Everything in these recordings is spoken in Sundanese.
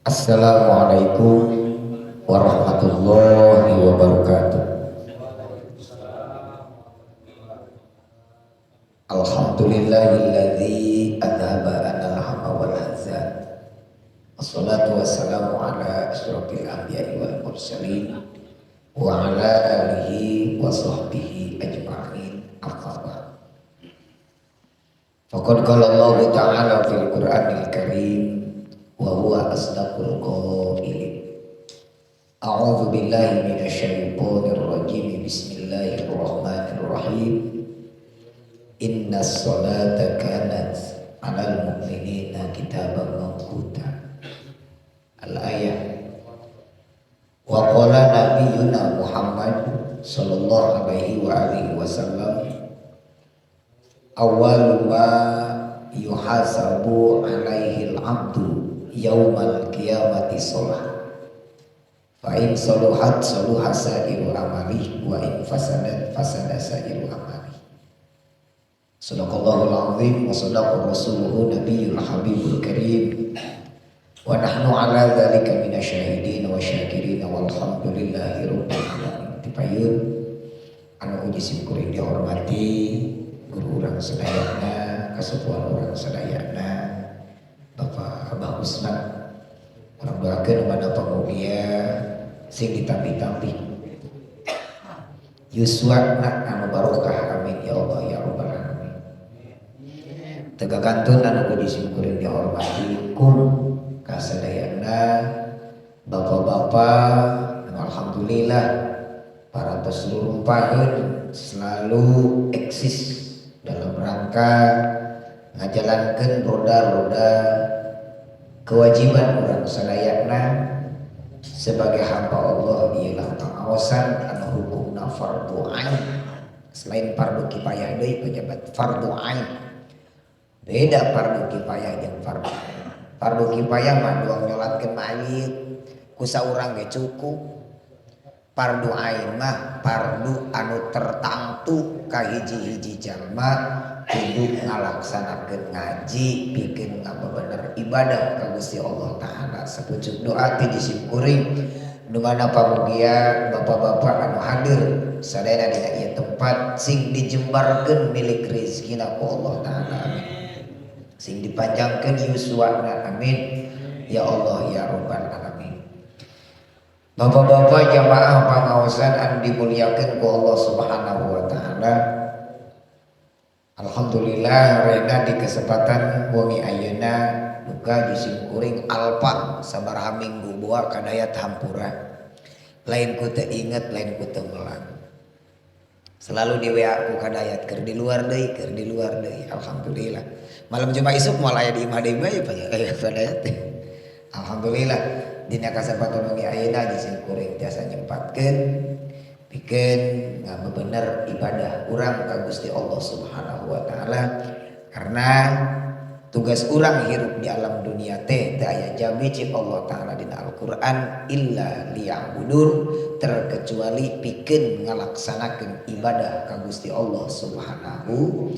Assalamualaikum warahmatullahi wabarakatuh. Alhamdulillahilladzi adhaba anal hamma wal hazan. Wassalatu wassalamu ala asyrafil anbiya'i wal mursalin wa ala alihi wa sahbihi ajma'in. Amma ba'd. Faqad qala Allahu ta'ala fil Qur'anil Karim wa huwa asdaqul qailin. A'udzu billahi minasyaitonir rajim. Bismillahirrahmanirrahim. Inna sholata kanat 'alal mu'minina kitaban mawquta. Al-ayah. Wa qala nabiyyuna Muhammad sallallahu alaihi wa alihi wasallam, awwalu ma yuhasabu alaihi al-'abdu yaumal qiyamati sholah. Fa in saluhat saluha sairu amali wa in fasadat fasada sairu amali. Sadaqallahul azim wa sadaqa rasuluhu nabiyul habibul karim. Wa nahnu ala dzalika minasyahidin wa syakirin walhamdulillahi rabbil alamin. Tipayun anu uji simkuring dihormati guru urang sadayana, kasepuhan urang sadayana, Bapak Abah Usman. Urang doakeun mana pamugia sing ditampi-tampi yuswana anu barokah, amin ya Allah ya rabbal alamin. Tegakantun anu uji simkuring dihormati kum kasadayana bapak-bapak, alhamdulillah para seluruh paheun selalu eksis dalam rangka ngajalankeun roda-roda kewajiban urang sadayana sebagai hamba Allah, ialah pengawasan anu hukumna fardu ain. Selain fardu kifayah deui, pejabat fardu ain. Beda fardu kifayah jeung fardu ain. Fardu kifayah mah doang nyolatkeun mayit ku saurang ge cukup. Fardu ain mah fardu anu tertangtu ka hiji-hiji jalma kudu ngalaksanakeun ngaji pikeun ngabener ibadah ka Gusti Allah Ta'ala. Sapucuk doa ti disimkuring nu mana pamugia bapak-bapak anu hadir sadayana dina ieu tempat sing dijembarkeun milik rezekina ku Allah Ta'ala, amin. Sing dipanjangkeun yuswana, amin ya Allah ya rabbal alamin. Bapak-bapak jamaah pangaosan anu dimuliakeun ku Allah Subhanahu wa taala. Alhamdulillah rena di kesempatan wengi ayeuna duka disimkuring alpa sabaraha minggu boa kadayat hampura. Lain ku teu inget, lain ku teu melang. Selalu di WA ku kadayat keur di luar deui, keur di luar deui. Alhamdulillah. Malam Jumat isuk moal aya di imah deui bae Pak teh. Alhamdulillah dina kasempatan wengi ayeuna disimkuring tiasa nyempatkeun pikeun ngabener ibadah urang ka Gusti Allah Subhanahu wa taala, karena tugas urang hirup di alam dunia teh teu aya jabi cik Allah taala dina Al-Qur'an illa liya'budun, terkecuali pikeun ngalaksanakeun ibadah ka Gusti Allah Subhanahu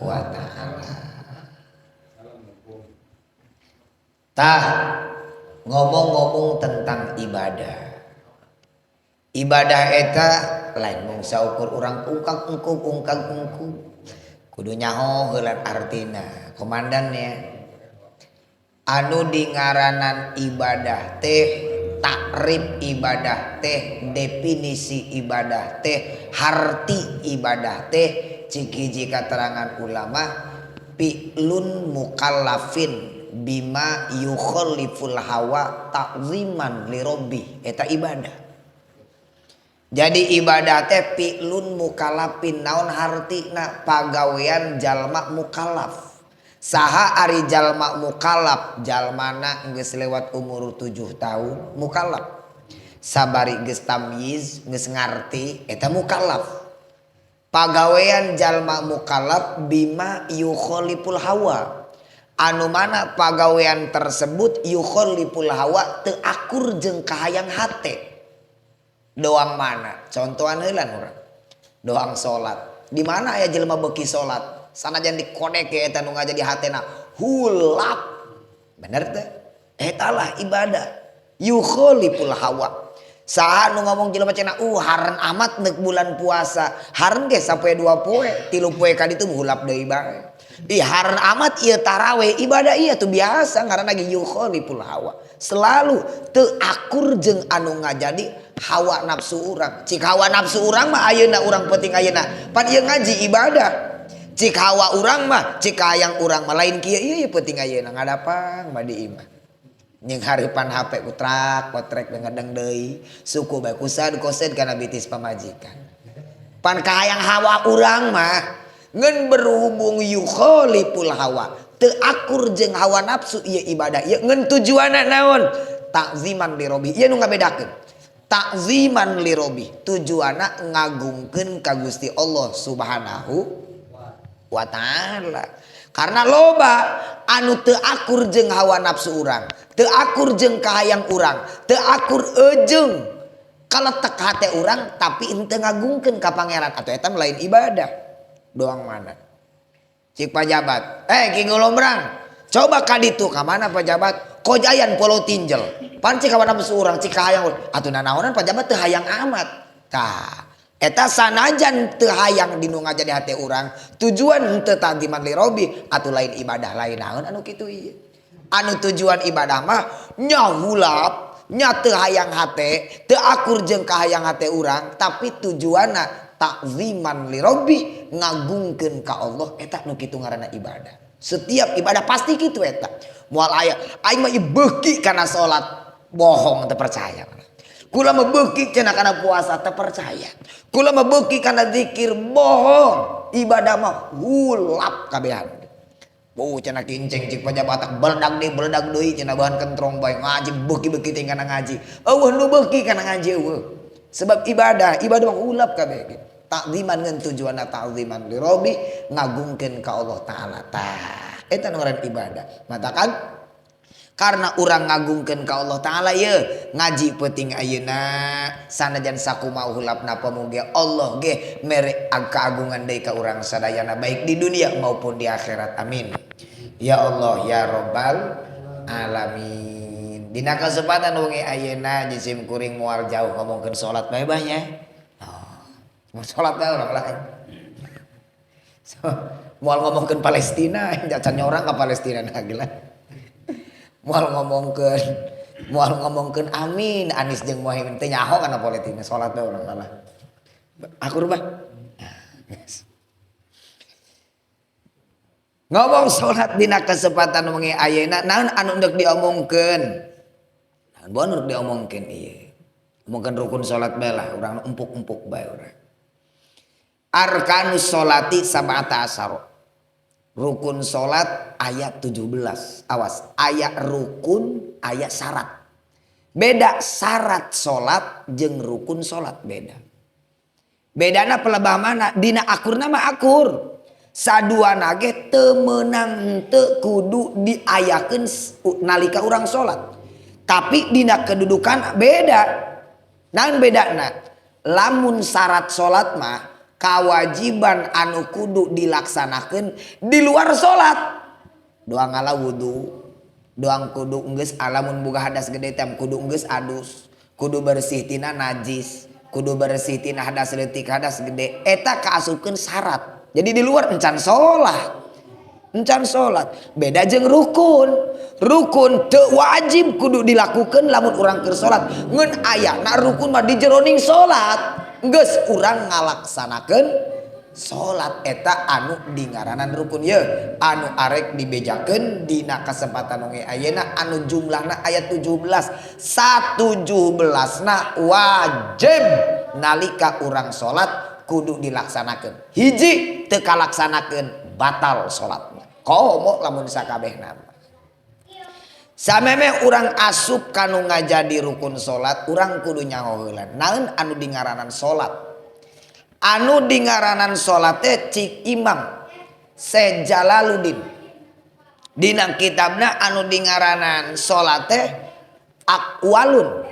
wa taala. Tah, ngomong-ngomong tentang ibadah. Ibadah eta lain mung saukur urang ungkang ungkung ungkang ungkung. Kudu nyaho heula artina. Komandannya anu dingaranan ibadah teh, takrif ibadah teh, definisi ibadah teh, harti ibadah teh cik hiji katerangan ulama, fi'lun mukallafin bima yukhaliful hawa ta'ziman li rabbi, eta ibadah. Jadi ibadah teh fi'lun mukallafin, naon hartina? Pagawean jalma mukallaf. Saha ari jalma mukallaf? Jalmana geus lewat umur 7 tahun mukallaf. Sabari geus tamyiz, geus ngarti, eta mukallaf. Pagawean jalma mukallaf bima yukhaliful hawa. Anu mana pagawean tersebut yukhaliful hawa, teu akur jeung kahayang hate. Doang mana? Contohan heula urang. Doang salat. Di mana aya jelema beuki salat? Sanajan dikodek ge eta nu ngaja di hatena hulap. Bener teh? Eta lah ibadah yukholiful hawa. Saha nu ngomong jelema cenah haren amat nek bulan puasa, haren ge sapoe dua poe tilu poe ka ditu hulap deui bae. Ih, haren amat ieu taraweh, ibadah ieu tuh biasa ngaranna ge yukholiful hawa. Selalu teu akur jeung anu ngajadi hawa nafsu urang. Cik hawa nafsu urang mah ayeuna urang penting ayeuna. Pan ieu ngaji ibadah. Cik hawa urang mah, cik hayang urang mah lain kieu, ieu penting ayeuna ngadapang mah di imah. Jeung hareupan HP kutrak kotrek ngedeng deui, suku bae kusad koset kana bitis pamajikan. Pan kahayang hawa urang mah ngan berhubung yukholiful hawa, teu akur jeung hawa nafsu ieu ibadah ieu ngan tujuanna naon? Takziman lirobi. Ieu nu ngabedakeun. Takziman lirobi, tujuanna ngagungkeun ka Gusti Allah Subhanahu wa taala. Karena loba anu teu akur jeung hawa nafsu urang, teu akur jeung kahayang urang, teu akur eujeung kaletek hate urang tapi henteu ngagungkeun ka pangeran atuh eta lain ibadah. Doang mana? Cik pajabat, Ki Golombrang, coba ka ditu ka mana pajabat? Kojayan Pulau Tinjel. Pan cik hawa nafsu urang, cik kahayang urang. Atuh nanaonan pajabat teu hayang amat. Tah, eta sanajan teu hayang dinu ngajadi hate urang, tujuan henteu ta'ziman li robbi atuh lain ibadah, lain naon anu kitu ieu. Anu tujuan ibadah mah nyahulap, nya teu hayang hate, teu akur jeung kahayang hate urang, tapi tujuanna ta'ziman li robbi, ngagungkeun ka Allah, eta nu kitu ngaranna ibadah. Setiap ibadah pasti kitu eta. Moal aya aing mah ieu beuki kana salat, bohong, teu percaya. Kula mah beuki cenah kana puasa, teu percaya. Kula mah beuki kana zikir, bohong. Ibadah mah hulap kabehan. Oh cenah kinceng cik pajabat beledag deui, beledag deui cenah bahan kentrong bae ngaji beuki-beuki teh kana ngaji. Eueuh nu beuki kana ngaji eueuh. Sebab ibadah, ibadah mah hulap kabeh. Takziman ngan tujuanna ta'ziman li robbi, ngagungkeun ka Allah taala. Tah, eta nu ngaran ibadah. Matakan karena urang ngagungkeun ka Allah taala ye ngaji peuting ayeuna sanajan sakumaha hulapna pamugi Allah ge mere keagungan deui ka urang sadayana baik di dunia maupun di akhirat. Amin. Ya Allah ya Rabbal alamin. Dina kesempatan wengi ayeuna jisim kuring moal jauh ngomongkeun salat bae bah nya. Oh, mau salat bae urang lain. So, moal ngomongkeun Palestina, jacan orang ka Palestina nah gila. Moal ngomongkeun amin Anies jeung Muhaimin teu nyaho kana politik, salat bae urang kalah. Akur bah. Yes. Ngomong salat dina kesempatan wengi ayeuna naon anu deuk diomongkeun? Naon bae anu diomongkeun ieu? Omongkeun rukun salat bae lah, urang empuk-empuk bae urang. Arkanus sholati sab'ata asyara. Rukun salat ayat 17. Awas, ayat rukun, ayat syarat. Beda syarat salat jeung rukun salat beda. Bedana pelebah mana? Dina akurna mah akur. Saduana ge teu meunang henteu kudu diayakeun nalika urang salat. Tapi dina kedudukan beda. Naon bedana? Lamun syarat salat mah kewajiban anu kudu dilaksanakeun di luar salat. Doa ngala wudu, doang kudu enggeus alamun boga hadas gede teh kudu enggeus adus, kudu bersih tina najis, kudu bersih tina hadas leutik hadas gede, eta kaasupkeun syarat. Jadi di luar encan salat. Encan salat. Beda jeung rukun. Rukun teu wajib kudu dilakukeun lamun urang keur salat. Ngan ayana rukun mah di jeroning salat. Geus urang ngalaksanakeun salat eta anu dingaranan rukun ye anu arek dibejakeun dina kesempatan wengi ayeuna anu jumlahna ayat 17. 117na wajib nalika urang salat kudu dilaksanakeun. Hiji teu kalaksanakeun batal salatna. Komo lamun sakabehna. Samemeh urang asup kanu ngajadi rukun salat, urang kudu nyaho heula naon anu dingaranan salat. Anu dingaranan salat teh cik Imam Syekh Jalaluddin. Dina kitabna anu dingaranan salat teh aqwalun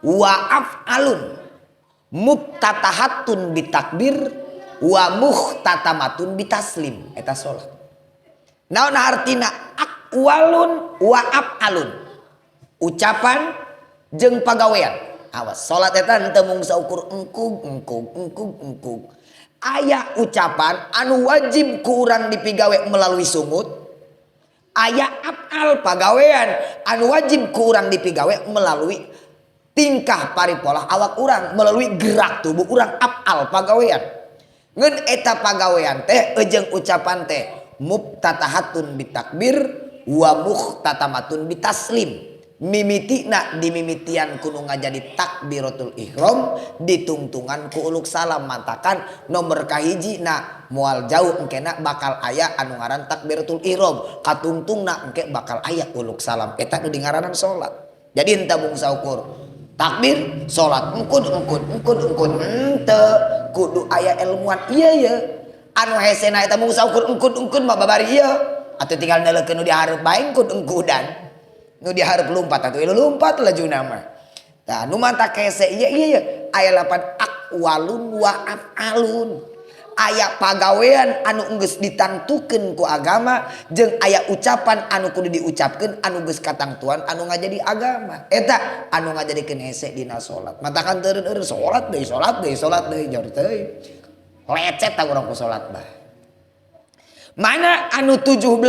wa af'alun muftatahatun bitakbir wa muhtatamatun bitaslim, eta salat. Naon artina aqwalun wa af'alun? Ucapan jeung pagawean. Awas, salat eta henteu mung saukur engkug engkug engkug engkug. Aya ucapan anu wajib ku urang dipigawe melalui sungut. Aya afal pagawean anu wajib ku urang dipigawe melalui tingkah paripolah awak urang, melalui gerak tubuh urang, afal pagawean. Ngeun eta pagawean teh jeung ucapan teh muftatahatun bitakbir wa mukhtatamatun bitaslim. Mimitina dimimitian kudu ngajadi takbiratul ihram ditungtungan ku uluk salam. Mantakan nomor kahiji na moal jauh engkena bakal aya anu ngaran takbiratul ihram, katungtungna engke bakal aya uluk salam. Eta nu dingaranan salat. Jadi henteu mung saukur takbir salat engkun engkun engkun engkun, henteu, kudu aya ilmuan. Ieu ye anu hesena eta mung saukur engkun engkun mah babari ieu atuh tinggal neuleukeun nu dihareup bae engkun engkudan. Nu dihareup lumpat atuh ieu lumpat lajuna mah. Tah nu mantak hese ieu ieu aya lapan aqwalun wa af'alun. Aya pagawean anu geus ditangtukeun ku agama jeung aya ucapan anu kudu diucapkeun anu geus katangtuan anu ngajadi agama. Eta anu ngajadikeun hese dina salat. Matakan teureun-eureun salat deui salat deui salat deui jor teuing. Lecet tah urang ku salat mah. Mana anu 17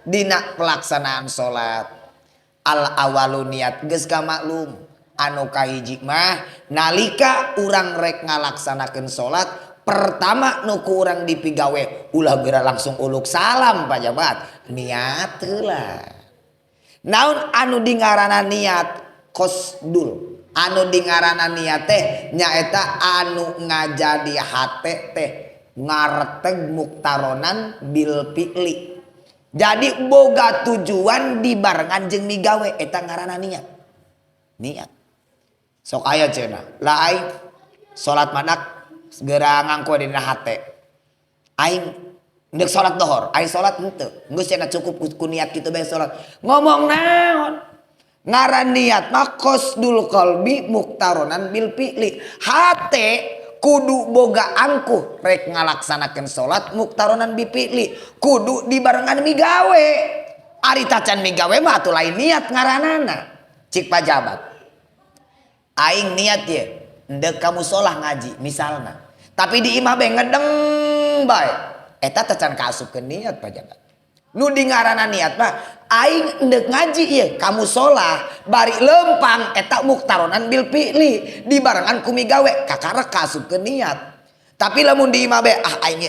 dina pelaksanaan salat? Al awalu niat geus kamaklum. Anu kahiji mah nalika urang rek ngalaksanakeun salat pertama nu ku urang dipigawe ulah geura langsung uluk salam pajabat, niat heula. Naon anu dingarana niat? Qasdul. Anu dingarana niat teh nyaeta anu ngajadi hate teh ngareteg muktaronan bil fi'li. Jadi boga tujuan dibarengan jeung migawe eta ngaranna niat. Niat. Sok aya cenah. Lah aing salat madak segera ngangko dina hate. Aing ndek salat dohor, aing salat henteu. Geus cenah cukup ku niat kitu bae salat. Ngomong naon? Ngaran niat mah qasdul qalbi muktaronan bil fi'li. Hate kudu boga angkuh rek ngalaksanakeun salat muktaronan bi fi'li, kudu dibarengan migawe. Ari tacan migawe mah atuh lain niat ngaranana. Cik pajabat, aing niat ye ndek ka musolah ngaji misalna, tapi di imah bae ngedeng bae, eta tacan kaasupkeun niat pajabat. Nu dingarana niat mah aing endek ngaji ieu ka musolah bari lempang, eta muktaronan bil fi'li dibarengan ku migawe kakara kaasupkeun niat. Tapi lamun di imah bae, ah aing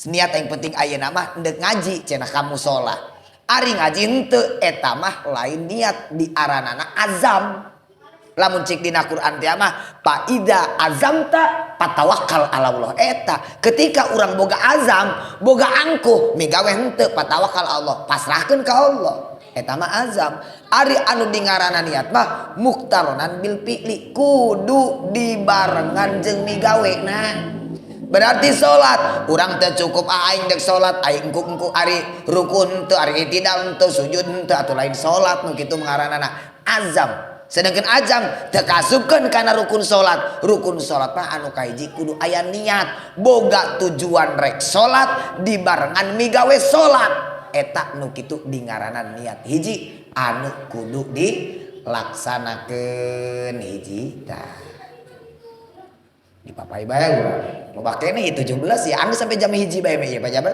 niat yang penting ayeuna mah endek ngaji cenah ka musolah, ari ngaji henteu, eta mah lain niat, diaranana azam. Lamun cik dina Quran teh mah fa idza azamta fatawakkal ala Allah. Eta ketika urang boga azam, boga angkuh migawe henteu, fatawakal Allah, pasrahkeun ka Allah, eta mah azam. Ari anu dingarana niat mah muktaronan bil fi'li, kudu dibarengan jeung migawe. Nah berarti salat urang teh cukup ah, aing dek salat aing engku-engku, ari rukun henteu, ari itidal henteu, sujud henteu, atuh lain salat nu kitu ngaranana azam. Sedangkan azam teu kasupkeun kana rukun salat. Rukun salat mah anu kahiji kudu aya niat, boga tujuan rek salat dibarengan migawe salat, eta nu kitu dingaranan niat. Hiji anu kudu dilaksanakeun hiji tah. Dipapai bae urang. Loba keneh 17 ya, anu sampai jam 1 bae mah ieu pajabat.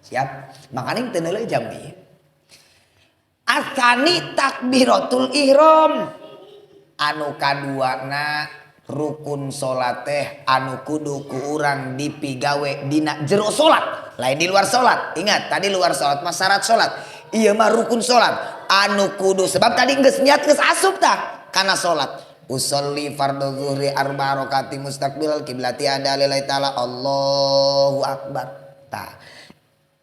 Siap. Makaning teu neuleuh jam ieu. Asani takbiratul ihram. Anu kaduana rukun salat teh anu kudu ku urang dipigawe dina jero salat, lain di luar salat. Ingat tadi luar salat mah syarat salat. Ieu mah rukun salat anu kudu, sebab tadi geus niat geus asup tah kana salat. Usolli fardhu zuhri arba rakaati mustaqbilal kiblati ada lillahi taala Allahu akbar. Tah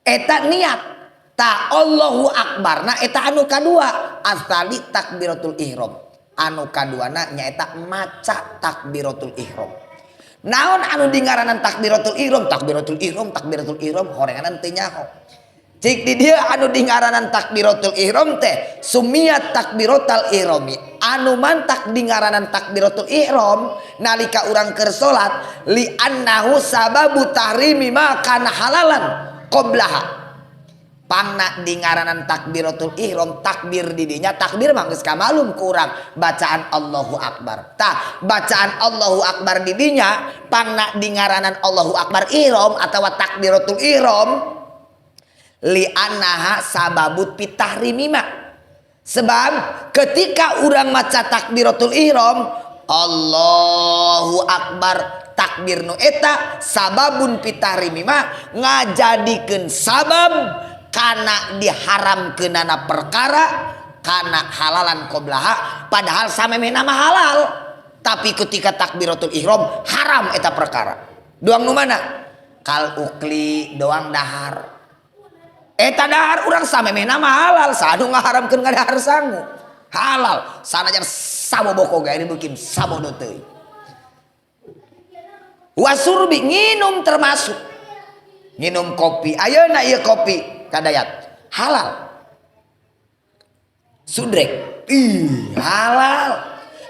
eta niat. Ta Allahu akbar na eta anu kadua asali takbiratul ihram. Anu kaduana nyaeta maca takbiratul ihram. Naon anu dingaranan takbiratul ihram? Takbiratul ihram, takbiratul ihram horenganan teu nyaho. Cik di dieu anu dingaranan takbiratul ihram teh sumiat takbiratul ihrami. Anu mantak dingaranan takbiratul ihram nalika urang keur salat li annahu sababu tahrimi ma kana halalan qablaha. Pangna di ngaranan takbiratul ihram, takbir di dinya, takbir mah geus kamalum kurang bacaan Allahu Akbar. Tah, bacaan Allahu Akbar di dinya pangna di ngaranan Allahu Akbar ihram atawa takbiratul ihram li annaha sababut pitahrimima. Sebab ketika urang maca takbiratul ihram Allahu Akbar, takbir nu eta sababun pitahrimima ngajadikeun sabab kana diharamkeunana perkara kana halalan qoblaha, padahal samemehna mah halal, tapi ketika takbiratul ihram haram eta perkara. Doang nu mana? Kal ukli, doang dahar. Eta dahar urang samemehna mah halal, sanu ngaharamkeun ngadahar sangu. Halal, sanajan saboboko gae dibikin sabodo teuing. Wasurbi, nginum, termasuk nginum kopi. Ayeuna ieu kopi kadayat halal, sudrek ih halal,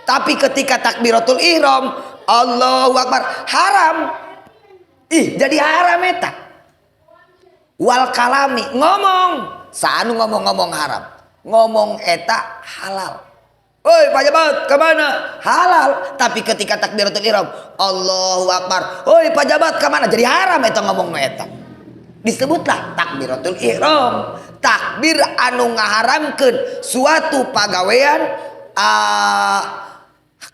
tapi ketika takbiratul ihram Allahu Akbar haram, ih jadi haram eta. Wal kalami, ngomong, saanu ngomong-ngomong haram, ngomong eta halal. Oi pajabat kemana? Halal. Tapi ketika takbiratul ihram Allahu Akbar, oi pajabat kemana? Jadi haram eta ngomong eta. Disebutlah takbiratul ihram takbir anu ngaharamkeun suatu pagawean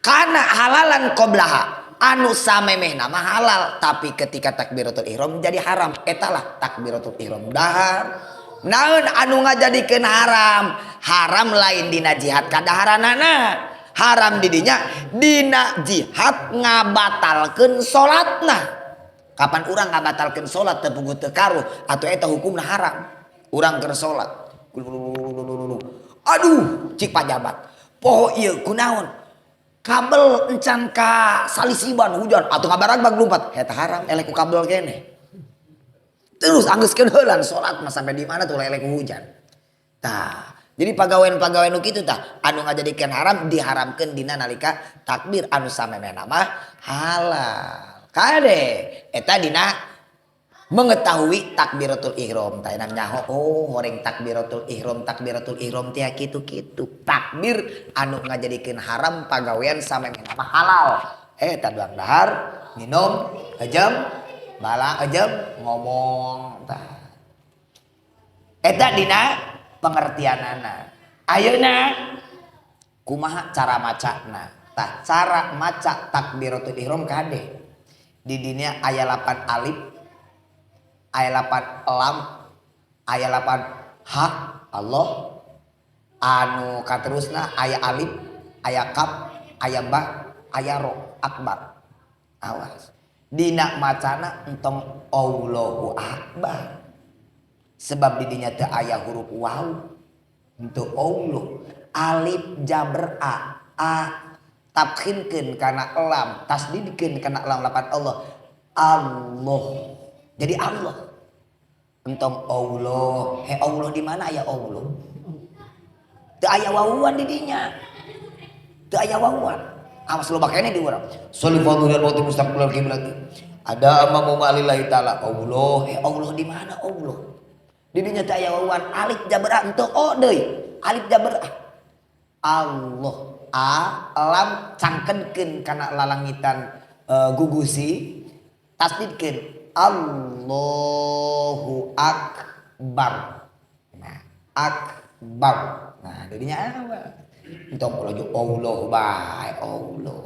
kana halalan qoblaha, anu samemehna mah halal, tapi ketika takbiratul ihram jadi haram. Etalah takbiratul ihram. Dahar naon anu ngajadikeun haram? Haram lain dina jihad kadaharanana, haram didinya dina jihad ngabatalkeun salatna. Kapan urang ngabatalkeun salat teu puguh teu karuh atau eta hukumna haram. Urang keur salat, aduh, cik pajabat, poho ieu kunaon kabel encan ka salisiban hujan atau ngabaragbag lumpat, eta haram, eleh ku kabel keneh. Terus anggeuskeun heulan salat mah sampai di mana tuh eleh ku hujan. Tah, jadi pagawean-pagawean nu kitu tah anu ngajadikeun haram, diharamkeun dina nalika takbir anu samemehna mah halal. Kade eta dina mengetahui takbiratul ihram tah nyaho, oh horeng takbiratul ihram, takbiratul ihram teh kitu-kitu, takbir anu ngajadikeun haram pagawean samemehna mah halal. Eta doang dahar, minum, ejem, bala ejem, ngomong tah. Eta dina pengertianana. Ayeuna kumaha cara macana? Tah, cara maca takbiratul ihram kade. Di dinya aya 8 alif, aya 8 lam, aya 8 ha Allah, anu katerusna aya alif, aya kaf, aya ba, aya ro, akbar. Awas. Dina macana entong Allahu Akbar. Sebab di dinya teu aya huruf waw. Untuk Allah. Alif jabr a, a tafkhinkeun kana lam, tasdidkeun kana lam lapan Allah. Allah. Jadi Allah. Entong Allah. He Allah di mana aya Allah? Teu aya wawuan di dinya. Teu aya wawuan. Awas loba keneh di urang. Sholli fadhil mauti mustaqbilal kiblati. Ada amamu ma'alillahi ta'ala. Allah, he Allah di mana Allah? Di dinya teu aya wawuan. Alif jabr a henteu o deui. Alif jabr a. Allah. A lam cangkenkeun kana lalangitan gugusi, tasdidkeun Allahu Akbar. Nah, akbar. Nah, jadinya apa? Entong laju Allah bae Allah.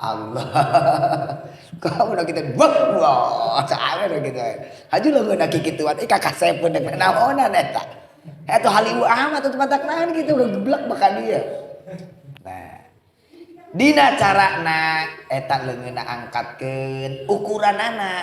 Allah. Kau udah kita wah wah sae udah gitu. Haju leungeun kikituan ih kakak sepeun deuk naonan eta. Eta haliu amat atuh matak naon kitu geblek bakal dia. Nah, dina carana eta leungeunna angkatkeun ukuranana.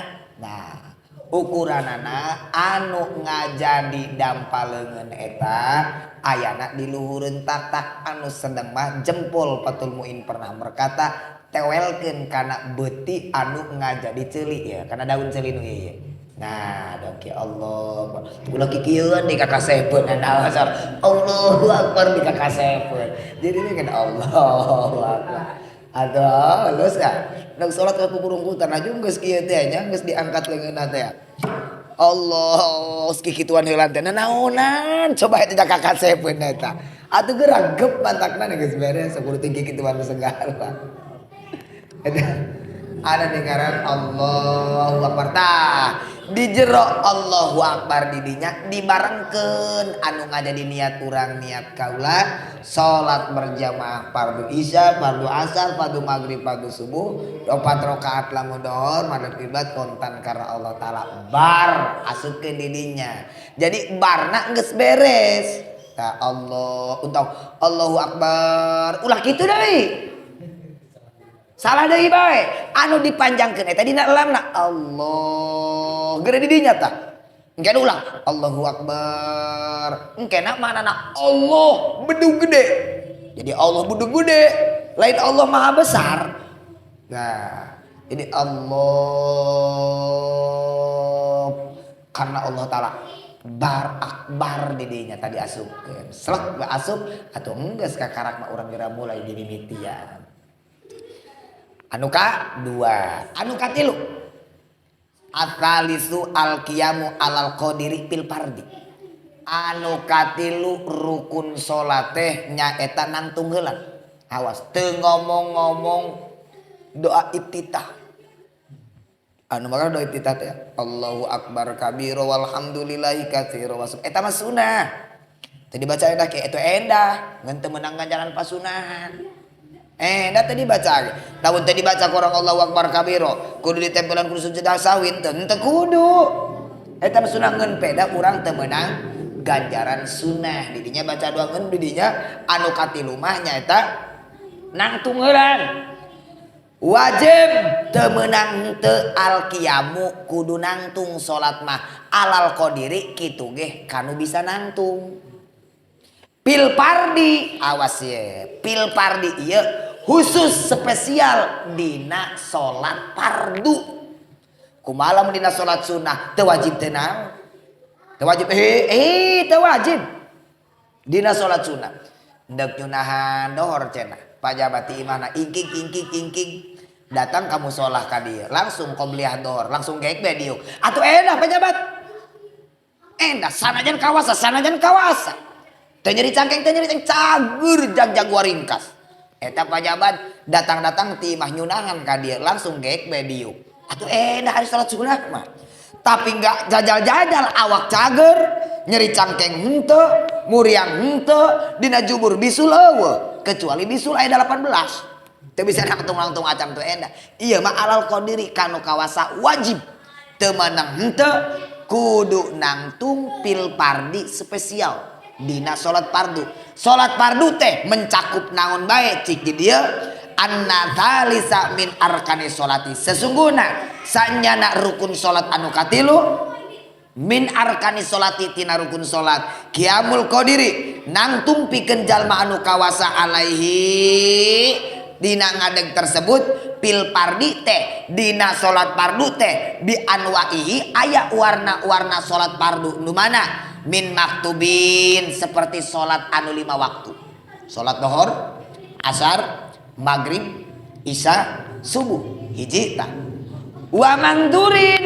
Nah, ukuranana anu ngajadi dampa leungeun eta ayana di luhureun tatak, anu sedeng mah jempol. Fathul Muin pernah berkata tewelkeun kana beuti anu ngajadi ceuli ya, kana daun ceuli nu ieu. Nah, dok ya Allah. Ulah kikieuan di kakak sepeun asal Allahu Akbar di kakak sepeun. Jadi ini kan Allahu Akbar. Aduh, halus ya. Nuk salat ka pukurungkutan aja geus kieu teh nya, geus diangkat leungeunna teh. Allah kikituan heula teh naonan coba eta kakasepeun eta. Atuh geura gep mantakna geus beres kudu tinggi kituan segala. Eta ada dengaran Allahu Akbar tah di jero Allahu Akbar didinya dibarengkeun anu ngajadi niat urang niat kaula salat berjamaah fardu isya, fardu asar, fardu maghrib, fardu subuh, 4 rakaat lamun dohor madhep kiblat kontan karena Allah Taala bar asupkeun didinya. Jadi barna geus beres. Tah Allah untuk Allahu Akbar ulah kitu deui. Salah deui bae anu dipanjangkeun eta dina lamna Allah gede di dinya tah engke ulang Allahu Akbar engke na manana Allah bedug gede jadi Allah bedug gede lain Allah maha besar. Nah ini Allah karena Allah Taala bar akbar di dinya tadi asupkeun selek asup atuh enggeus kakarak mah urang geura mulai dimimitian. Anu ka dua, anu ka tilu. Atsalisu al-qiyamu alal qadiri fil fardi. Anu katilu rukun salat teh nyaeta nangtung heula. Awas teu ngomong-ngomong doa iftitah. Anu maka doa iftitah teh Allahu akbar kabira walhamdulillahi katsira wa eta mah sunah. Teu dibaca endah ke eta endah ngan teu meunang ganjaran pasunahan. Dah tadi baca. Lamun tadi baca kurang Allahu Akbar kabiro, kudu ditempelan kudu sujud sahwin teu henteu kudu. Eta sunah ngeun peda urang teu meunang ganjaran sunah. Didinya baca doa ngeun didinya anu katilu mah nyaeta nangtung heula. Wajib teu meunang teu al-qiyamu kudu nangtung salat mah alal qadiri kitu ge kanu bisa nangtung. Pil pardi awas ye, pil pardi ieu khusus spesial dina salat fardu. Kumaha lamun dina salat sunnah teu wajib teu naon? Teu wajib teu wajib. Dina salat sunnah. Endek nyunahan dohor cenah. Pajabat ti imahna ingking ingking ingking datang ka musolah ka dieu langsung qobliyah dohor langsung geek be diuk. Atuh endah pajabat. Endah sanajan kawasa sanajan kawasa. Teu nyeri cangkeng teu nyeri cangkeng cager jag-jag waringkas. Eta pajabat datang-datang ti imah nyunahan ka dieu langsung geek be diuk. Atuh endah ari salat sunah mah. Tapi enggak jajal-jajal awak cager, nyeri cangkeng henteu, muriang henteu, dina jubur bisul eueuh, kecuali bisul aya 18. Teu bisa nangtung-nangtung acan tuh endah. Ieu mah alal qadiri kanu kawasa wajib. Teu meunang henteu kudu nangtung pil pardi spesial. Dina salat fardu. Salat fardu teh mencakup naon bae cik di dieu anna tsalisa min arkani salati. Sesungguhna sanyana rukun salat anu katilu min arkani salati tina rukun salat qiyamul qadiri nangtung pikeun jalma anu kawasa alaihi dina ngadeg tersebut pil pardi teh dina salat fardu teh bi anwaihi aya warna-warna salat fardu nu mana min maktubin seperti salat anu 5 waktu. Salat dohor, asar, maghrib, isya, subuh. Hiji tah. Wa mandurin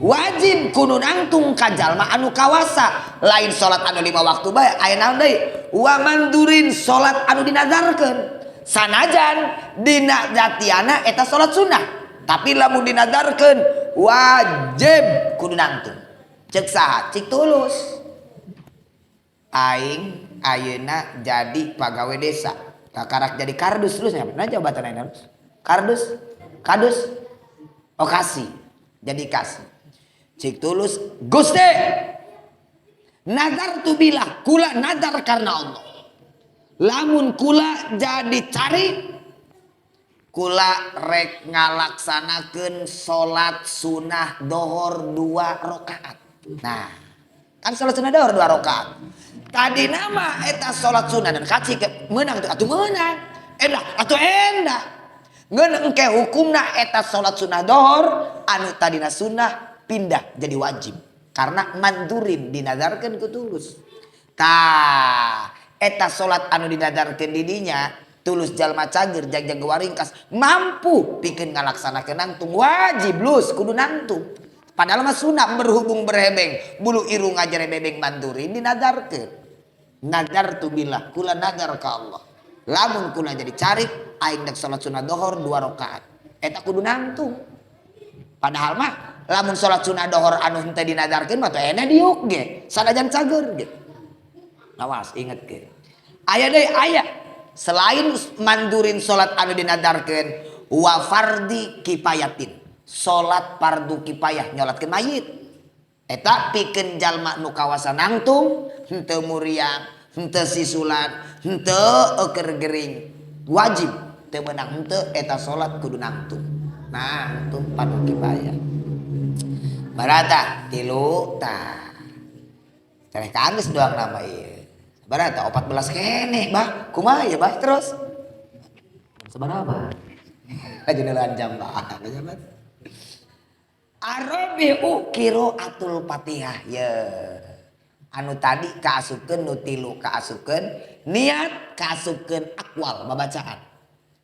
wajib kudu nangtung ka jalma anu kawasa. Lain salat anu 5 waktu bae aya naon deui? Wa mandurin salat anu dinazarkeun. Sanajan dina jatiana eta salat sunnah. Tapi lamun dinazarkeun wajib kudu nangtung. Cek saha? Cik tulus. Aing ayeuna jadi pagawe desa. Kakarak jadi kardus terus nya. Nah jabatan ayeuna. Kardus, kadus, oh kasih. Jadi kasih. Cik tulus Gusti. Nazar tu bilah kula nazar karena Allah. Lamun kula jadi cari kula rek ngalaksanakeun salat sunah dohor 2 rakaat. Nah, kan salat sunah dohor 2 rakaat. Tadi nama eta salat sunah dan kaci ke meunang tuh atuh meunang. Endah atuh endah. Ngeun engke hukumna eta salat sunah dohor anu tadina sunah pindah jadi wajib karena mandurin dinadarkeun ku tulus. Tah, eta salat anu dinadarkeun di dinya tulus jalma cager jag-jag waringkas mampu pikeun ngalaksanakeun nangtung wajib lus kudu nangtung. Padahal mah sunah berhubung berebeng bulu irung aja rebebeng mandurin dinadarkeun. Nadar tu billah kula nadar ka Allah. Lamun kula jadi carik aing dek salat sunah dohor 2 rakaat. Eta kudu nangtung. Padahal mah lamun salat sunah dohor anu henteu dinadarkeun mah teh ena diuk ge, sanajan cager ge. Awas ingetkeun. Aya deui aya selain mandurin salat anu dinadarkeun wa fardi kifayatin. Salat fardu kifayah nyolatkeun mayit. Eta pikeun jalma nu kawasa nangtung, henteu muriang, henteu sisulan, henteu euker gering. Wajib teu meunang henteu eta salat kudu nangtung. Nangtung fardu kifayah. Barata tilu tah. Tereh kaanggeus doang nama ieu. Barata 14 keneh bah. Kumaha ieu bah terus? Sabaraha? Aja neulan jam bah. Pejabat. Arabi'u qiraatul Fatihah ye. Anu tadi kaasupkeun nu tilu kaasupkeun niat kaasupkeun akwal babacaan.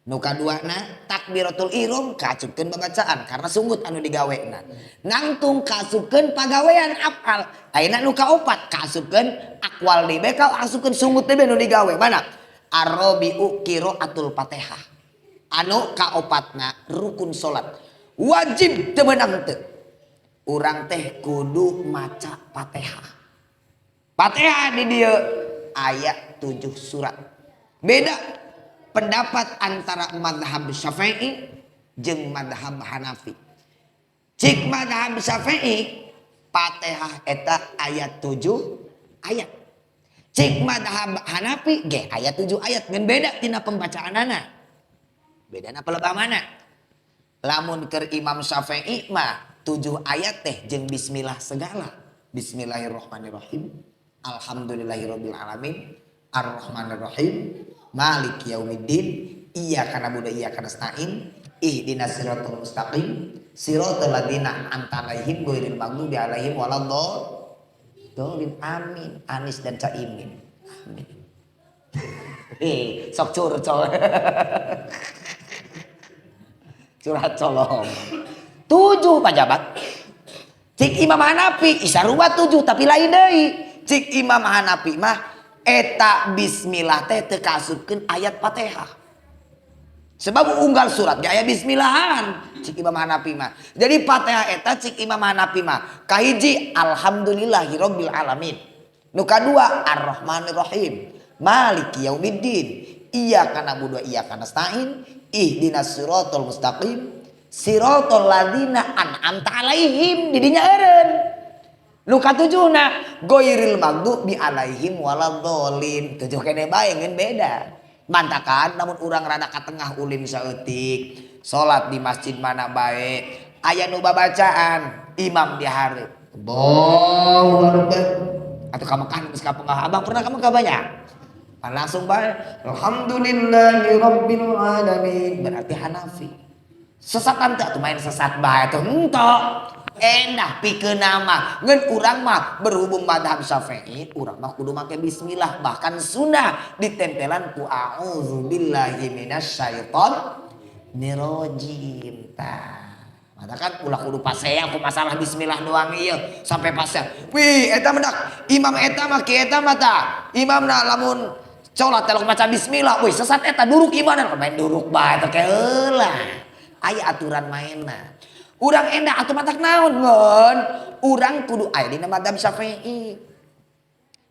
Nu kaduana takbiratul ihram kaasupkeun babacaan karena sunggut anu digawena. Nangtung kaasupkeun pagawean afal. Ayeuna nu kaopat kaasupkeun akwal deui bae kaasupkeun sunggut deui nu digawe. Mana? Arabi'u qiraatul Fatihah. Anu kaopatna rukun salat. Wajib teu meunang teu. Urang teh kudu maca Fatihah. Fatihah di dieu aya 7 surat. Beda pendapat antara mazhab Syafi'i jeung mazhab Hanafi. Cik mazhab Syafi'i Fatihah eta aya 7 ayat. Cik mazhab Hanafi ge aya 7 ayat ngan beda tina pembacaanana. Bedana pelebah mana? Lamun keur Imam Syafi'i mah 7 ayat teh jeung bismillah segala. Bismillahirrahmanirrahim. Alhamdulillahirabbil alamin. Arrahmanirrahim. Maliki yaumiddin. Iyyaka na'budu wa iyyaka nasta'in. Ihdinas siratal mustaqim. Siratal ladzina an'amta 'alaihim ghairil maghdubi 'alaihim waladdallin. Amin. Anis dan Caimin. Amin. Sok curcol. Curhat colong. 7 pajabat. Cik Imam Hanafi isarua 7 tapi lain deui. Cik Imam Hanafi mah eta bismillah teh teu kaasupkeun ayat Fatihah. Sebab unggal surat ge aya bismillahan cik Imam Hanafi mah. Jadi Fatihah eta cik Imam Hanafi mah kahiji alhamdulillahirabbil alamin. Nu kadua arrahmanirrahim. Maliki yaumiddin. Iyyaka na'budu wa iyyaka nasta'in. Ihdinas siratal mustaqim. Siratal ladzina an'amta 'alaihim didinya eureun. Nu katujuhna ghairil maghdubi 'alaihim waladdallin. 7 kene bae ngeun beda. Mantakan namun urang rada ka tengah ulin saeutik. Salat di masjid mana bae aya nu babacaan imam di hareup. Allahu akbar. Atau ka Mekah geus ka Mekah. Abang pernah ka Mekah banyak? Langsung bae alhamdulillahirabbil alamin. Berarti Hanafi. Sesatan teh atuh main sesat bae tuh henteu. Endah pikeun nama ngeun urang mah berhubung mazhab Syafi'i urang mah kudu make bismillah bahkan sunnah ditempelan ku a'udzubillahi minasyaitonirrajim. Tah matakan ulah kudu pasea ku masalah bismillah doang ieu sampai pasea. Wih eta mendak imam eta mah ki eta mah tah imamna lamun salat teh maca bismillah wih sesat eta duruk imanan main duruk bae teh heula. Aya aturan mainna. Urang endah atuh matak naon ngeun urang kudu aya dina mazhab Syafi'i.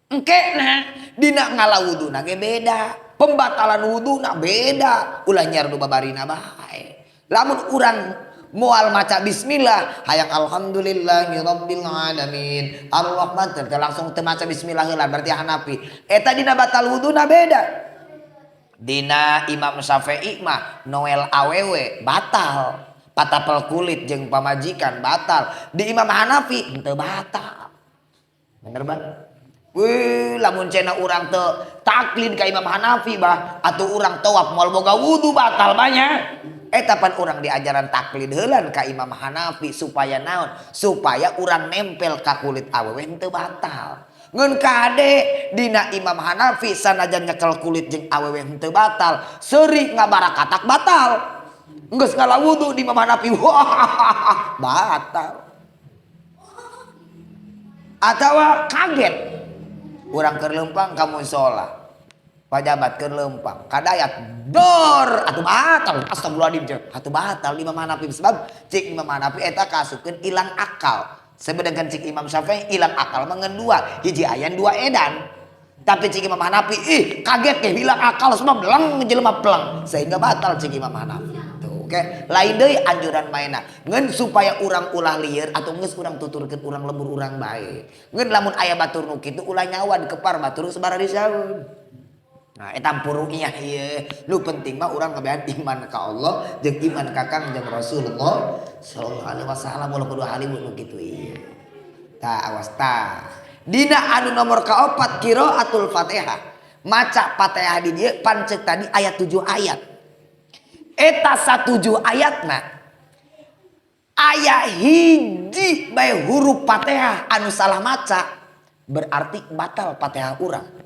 Engkena dina ngala wuduna ge beda, pembatalan wuduna beda, ulah nyiar nu babarina bae. Lamun urang moal maca bismillah hayang alhamdulillahirabbil alamin arrahman teh langsung teu maca bismillah heula berarti Hanafi. Eta dina batal wuduna beda. Dina Imam Syafi'i mah Noel awewe batal. Patapel kulit jeung pamajikan batal. Di Imam Hanafi henteu batal. Bener bang? Wih, lamun cenah urang teu taklid ka Imam Hanafi bah atuh urang tawaf moal boga wudu batal banyak. Eta pan urang diajaran taklid heulan ka Imam Hanafi supaya naon? Supaya urang nempel ka kulit awewe henteu batal. Ngeun kade dina Imam Hanafi sanajan nyekel kulit jeung awewe henteu batal, seuri ngabarakatak batal. Geus ngala wudu di Imam Hanafi, wah batal. Atawa kaget urang keur leumpang ka musola. Pajabat keur leumpang kadayat dor atuh batal astagfirullahaladzim atuh batal Imam Hanafi sebab cik Imam Hanafi eta kaasupkeun ilang akal. Sedangkan cik Imam Syafi'i ilang akal mah ngan dua, hiji ayan dua edan. Tapi cik Imam Hanafi ih kaget ge hilang akal semua beleng jelema peleng sehingga batal cik Imam Hanafi. Tuh oke, lain deui anjuran maena. Ngan supaya urang ulah lieur atau geus urang tuturkeun urang lembur urang bae. Ngan lamun aya batur nu kitu ulah nyawa dikepar batur sabaraha disaun. Nah, eta puru'iyah ieu. Nu penting mah urang ngabean iman ka Allah jeung iman ka Kangjeng Rasulullah sallallahu alaihi wasallam ulah kudu halim nu kitu ieu. Tah awas tah. Dina anu nomor kaopat qiraatul Fatihah. Maca Fatihah di dieu pancek tadi ayat 7 ayat. Eta 7 ayatna aya hiji bae huruf Fatihah anu salah maca berarti batal Fatihah urang.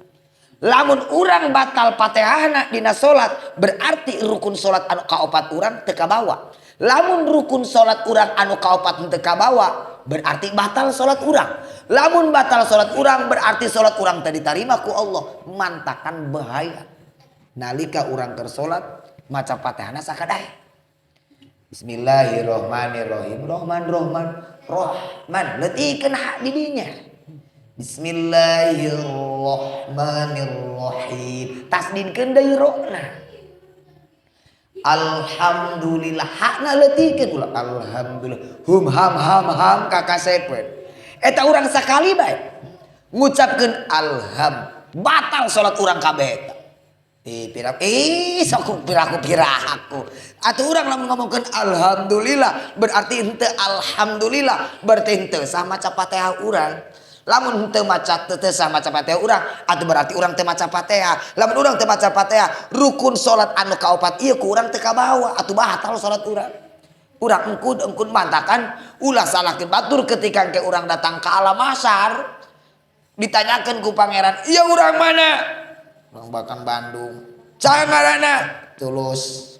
Lamun urang batal Fatihahna dina salat berarti rukun salat anu kaopat urang teu kabawa. Lamun rukun salat urang anu kaopat teu kabawa berarti batal salat urang. Lamun batal salat urang berarti salat urang teu ditarima ku Allah. Mantakan bahaya. Nalika urang keur salat maca Fatihahna sakadae. Bismillahirrahmanirrahim. Rahman Rahman Rahman leutikeun hak di dinya. Bismillahirrahmanirrahim. Tasdidkeun deui rona. Alhamdulillah hakna leutikeun ulah alhamdulillah. Hum ham ham ham kakasepeun. Eta urang sakali bae ngucapkeun alham batal salat urang kabeh eta. Ih piraku ih sok piraku piraku. Atuh urang lamun ngomongkeun alhamdulillah berarti henteu alhamdulillah berarti henteu sah maca Fatihah urang. Lamun henteu maca teu sah maca Fatihah urang atuh berarti urang teu maca Fatihah. Lamun urang teu maca Fatihah rukun salat anu kaopat ieu ku urang teu kabawa atuh batal salat urang. Urang engkud engkud mantakan ulah salahkeun batur ketika engke urang datang ke alam mahsyar ditanyakeun ku pangeran, "Ieu urang mana?" Urang Bakan Bandung. Saha ngaranna? Tulus.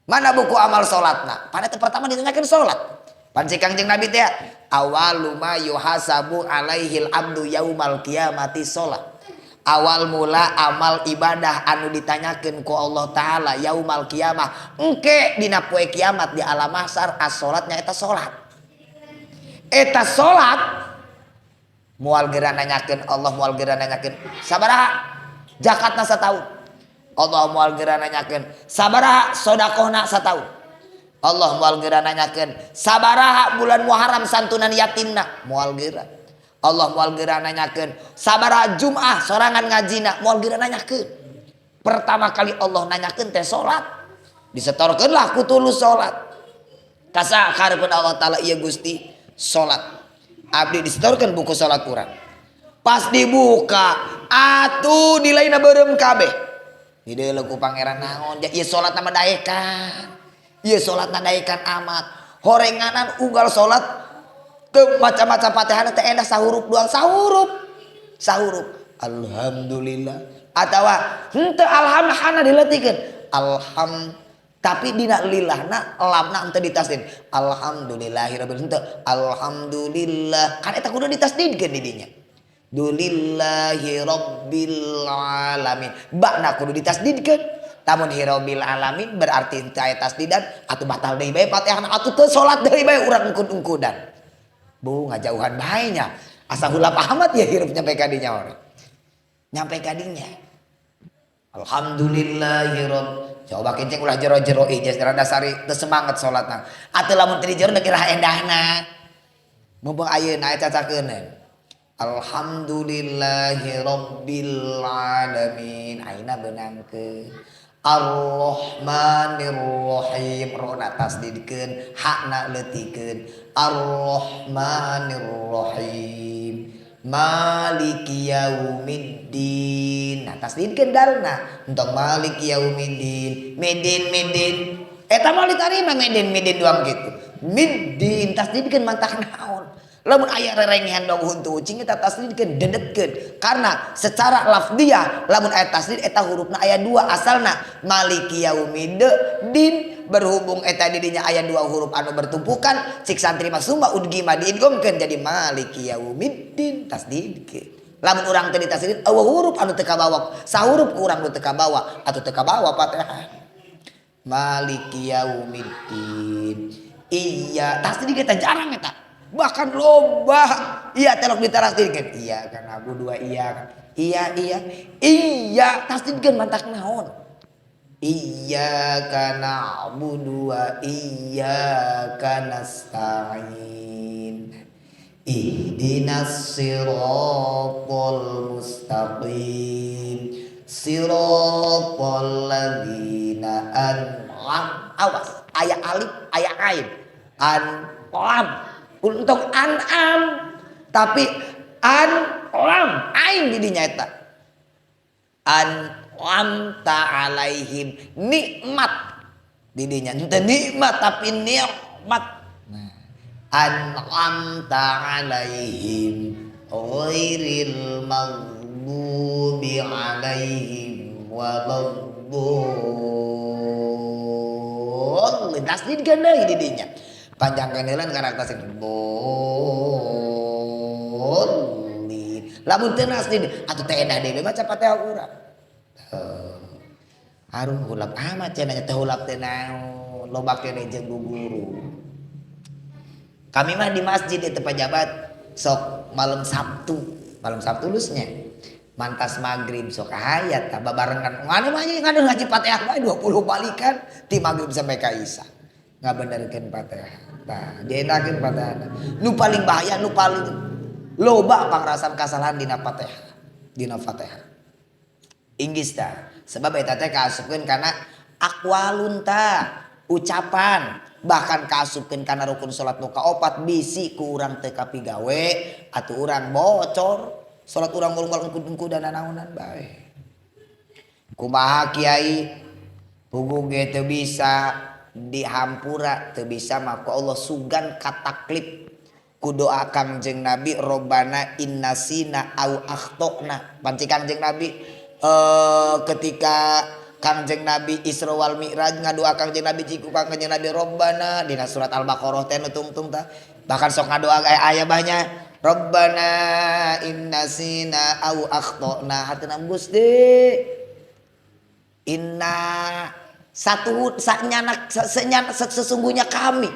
Mana buku amal salatna? Pada pertama ditanyakeun salat. Pan cek Kangjeng Nabi teh awalu ma yuhasabu alaihil abdu yaumal qiyamati sholat. Awal mula amal ibadah anu ditanyakeun ku Allah Ta'ala yaumal qiyamah. Engke dina poe kiamat di alam mahsyar as-salat nya eta salat. Eta salat moal geura nanyakeun Allah moal geura nanyakeun sabaraha zakatna sataun. Allah moal geura nanyakeun sabaraha sodakohna sataun. Allah moal geura nanyakeun sabaraha bulan Muharram santunan yatimna moal geura. Allah moal geura nanyakeun sabaraha Jumat sorangan ngajina moal geura nanyakeun. Pertama kali Allah nanyakeun teh salat. Disetorkeunlah ku tulus salat. Kasa kahareupeun Allah Ta'ala ieu Gusti salat. Abdi disetorkeun buku salat urang. Pas dibuka atuh nilaina beureum kabeh. Dideuleu ku pangeran naon ieu salatna mah daekan. Ieu salatna daekan amat. Horenganan unggal salat teu maca-maca Fatihah teh endah sahurup doang sahurup. Sahurup. Alhamdulillah. Atawa henteu alhamdulillah dileutikeun. Alham tapi dina lillahna lamna henteu ditasdid. Alhamdulillahirabbil henteu. Alhamdulillah. Kan eta kudu ditasdidkeun di dinya. Dulillahi rabbil alamin. Bakna kudu ditasdidkeun. Tamun hirobil alamin berarti henteu aya tasdidan atuh batal deui bae Fatihahna atuh teu salat deui bae urang engkun-engkudan. Bu ngajauhan bae nya. Asa hulap amat ya hirup nyampe ka dinya urang. Nyampe ka dinya. Alhamdulillahirabb. Coba kenceng ulah jero-jero ih geus rada sari teu semangat salatna. Atuh lamun teu di jero kira endahna. Mumpung ayeuna aya cacakeuneun. Alhamdulillahirabbil alamin. Ayeuna beunangkeun. Ar-Rahmanir-Rahim. Rona tasdidkeun, hakna leutikeun. Ar-Rahmanir-Rahim. Maliki yaumiddin. Nah, tasdidkeun dalna. Entong maliki yaumiddin. Midin midin. Eta mah ditarima midin midin doang gitu. Middin tasdidkeun mantak naon. Lamun aya rerengehan dong huntu ucing eta tasdidkeun dedetkeun. Karena secara lafdiyah lamun aya tasdid eta hurufna aya dua asalna maliki yaumiddin berhubung eta didinya aya dua huruf anu bertumpukan cik santri mah sumba udgima diidgomkeun jadi maliki yaumiddin tasdidkeun. Lamun urang teu ditasdid eueuh huruf anu teu kabawa sahuruf ku urang nu teu kabawa atuh teu kabawa Fatihah. Maliki yaumiddin. Iya tasdid eta jarang eta. Bahkan loba iya telok ditarasdidkeun iya kan abu dua iya kan iya iya iya tasdidkeun mantak naon iyyaka na'budu wa iyyaka nasta'in ihdinas siratal mustaqim siratal ladzina an'am awas aya alif aya ain an'am untuk an'am tapi an'am ain didinya eta an'amta alaihim nikmat didinya henteu nikmat tapi nikmat nah an'amta alaihim ghairil maghdubi alaihim waladdallin tasdidkeun deui didinya panjangkeun heula karakter sing dolin lamun teu nasdid atuh teh endah deui maca Fatihah urang aruh hulap amat cenah teh hulap teh naon loba keneh jeung guru. Kami mah di masjid itu pejabat sok malam Sabtu lusnya mantas maghrib sok hayat tah babarengan nganu mah nganu ngaji Fatihah bae 20 balikan ti maghrib sampai ka isya ngabenerkeun Fatihah. Tah dienakeun Fatihah. Nu paling bahaya nu paling loba pangrasan kasalahan dina Fatihah. Dina Fatihah. Inggis tah sebab eta teh kaasupkeun kana aqwalun tah ucapan bahkan kaasupkeun kana rukun salat nu kaopat bisi ku urang teu kapigawe atuh urang bocor salat urang ngulung engkud-engkudan nanaonan bae. Kumaha kiai puguh ge teu bisa dihampura teu bisa mah ku Allah sugan kataklif ku doa Kangjeng Nabi Robbana innasina au akhtona panci Kangjeng Nabi ketika Kangjeng Nabi Isra wal Mi'raj ngadoa Kangjeng Nabi ciku Kangjeng Nabi Robbana dina surat Al-Baqarah teh nu tungtung tah bahkan sok ngadoa aya banyak Robbana innasina au akhtona hartina Gusti inna satu saknyana senyana sesungguhnya kami